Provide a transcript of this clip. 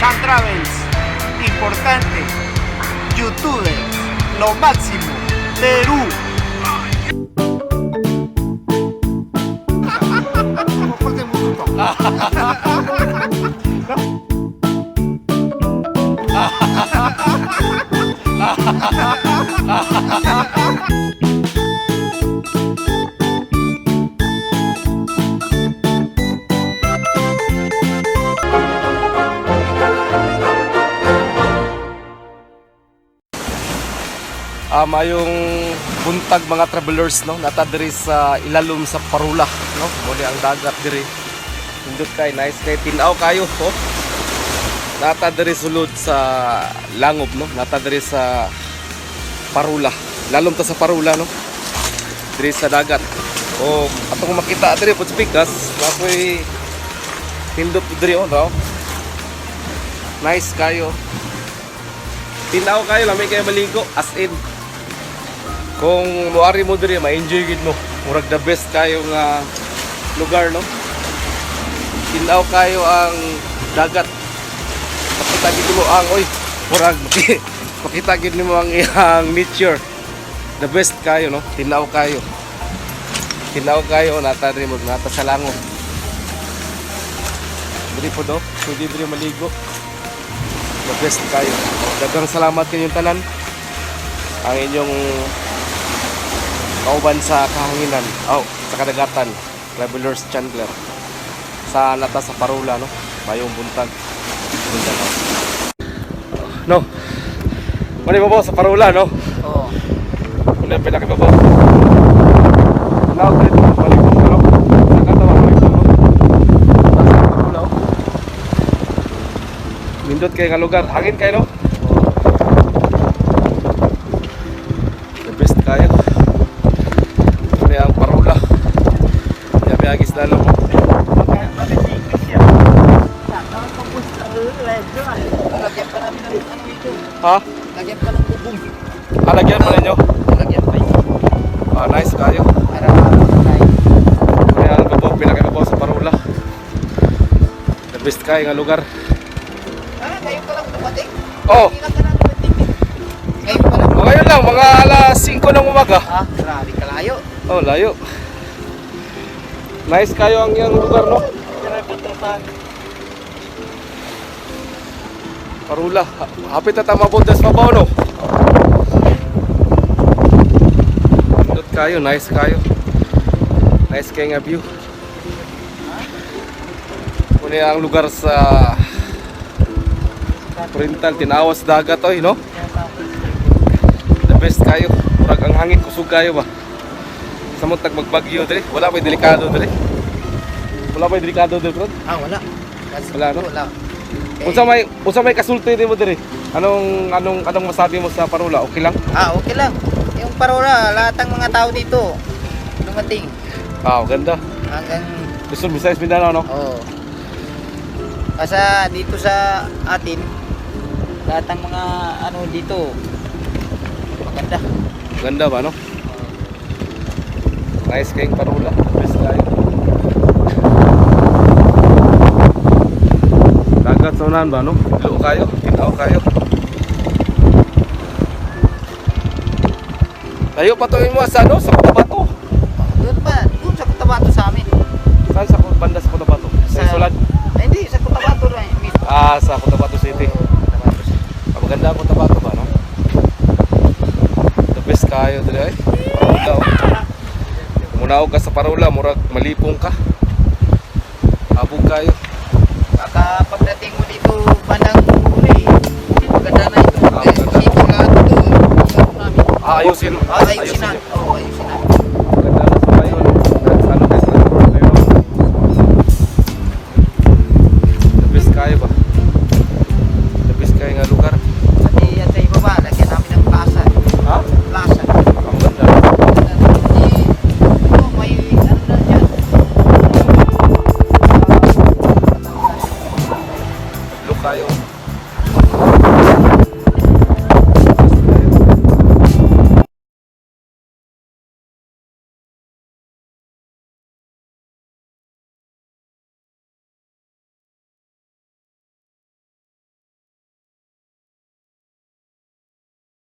Chan Travels. Importante. Youtubers. Lo máximo. Perú. Mayong buntag, mga travelers, no? Nata diri sa ilalom sa Parula, no? Mao ang dagat diri. Nindot kay, nice kay, tin-aw kayo, oh. Nata diri sulod sa langob, no? Nata diri sa Parula. Lalom ta sa Parula, no? Diri sa dagat. O atong makita diri pud sa pikas, napoy nindot diri, oh, no? Nice kayo. Tinaw kayo, lami kayo maligo, as in. Kung muari mo diri, ma-enjoy gid mo. Murag the best kayo nga lugar, no? Tinaw kayo ang dagat. Makita gid mo ang, oy, murag makita gid nimo ang iyang nature. The best kayo, no? Tinaw kayo. Tinaw kayo nata diri mo nata sa lango. Diri po do, pwede diri maligo. The best kayo. Daghang salamat kanyong tanan. Ang inyong kauban sa kahanginan, oh, sa kadagatan, Travelers Chandler. Sa nata sa Parula, no? Mayong buntag. Buntag, oh. No. Muna ba sa Parula, no? Oo. Muna pinakababaw. Now, dito, balik ko, no? Sa katawa, balik ko, no? Nasa Parula, oh. Nindot kayo nga lugar. Hangin kayo, no? The best kayo. Ano ang Parula. Yabiyagis lalo mo. Lagyan pa namin ng ano ito. Ha? Lagyan pa ng bubong. Ah, lagyan pa ninyo? Lagyan pa yun. Ah, nice kayo. Para tayo. Kaya ang babaw, pinakababaw sa Parula. The best kayo nga lugar. Ah, ngayon ka lang dumating? Oh, Hindi lang ka na dumating eh. Ngayon pa lang. oh, ngayon lang, mga alas 5 ng umaga. Ah, grabe kalayo. Oh, layo. Nice kayo ang iyang lugar, no? Parula. Hapit na tama po sa babaw, no? Nindot kayo, nice kayo. Nice kayo nga view. Muna ang lugar sa Oriental, tinawas dagat, oy, no? The best kayo. Murag ang hangin, kusog kayo ba? Sa mo tag magbagyo diri, wala pa'y delikado diri. Wala pa'y delikado diri, bro. Ah, wala. Wala, no? Wala. Eh, Unsa may kasulti nimo diri? Anong masabi mo sa Parula? Okay lang? Ah, okay lang. Yung Parora, lahat ng mga tao dito dumating Ah, ganda. hanggang Luzon, Visayas, Mindanao, no? oh. Kasi dito sa atin, lahat ng mga ano dito maganda. Ganda ba, no? Nice kayong Parula. Best kayo. Dagat sa unahan ba, no? Ilo kayo, tinaw kayo. Layo pa to mo sa ano? Sa Cotabato. Doon pa, doon sa Cotabato sa amin. Saan sa banda sa Cotabato? Sa Isolan? Ay, hindi, sa Cotabato rin mismo. Ah, sa Cotabato City. Oo, Cotabato City. Ah, maganda ang Cotabato ba, no? The best kayo dili ay. Parula, oh. Kung ka sa Parula, murag malipong ka. Abog kayo. Baka pagdating mo dito bandang huli, maganda na ito. Ah, Eh, maganda. dito lahat ito. Ano namin. Ah, ayusin. Ah, ayusin na. niyo. Oo, ayusin na. Maganda na sa kayo, no? Sa ano kayo sa road kayo, no? The best kayo ba? The best kayo nga lugar. Pati yan sa ibaba, lagyan namin ng plaza. Ha? Plaza. Ang ganda. Eh, oh, may ano na dyan. Look kayo.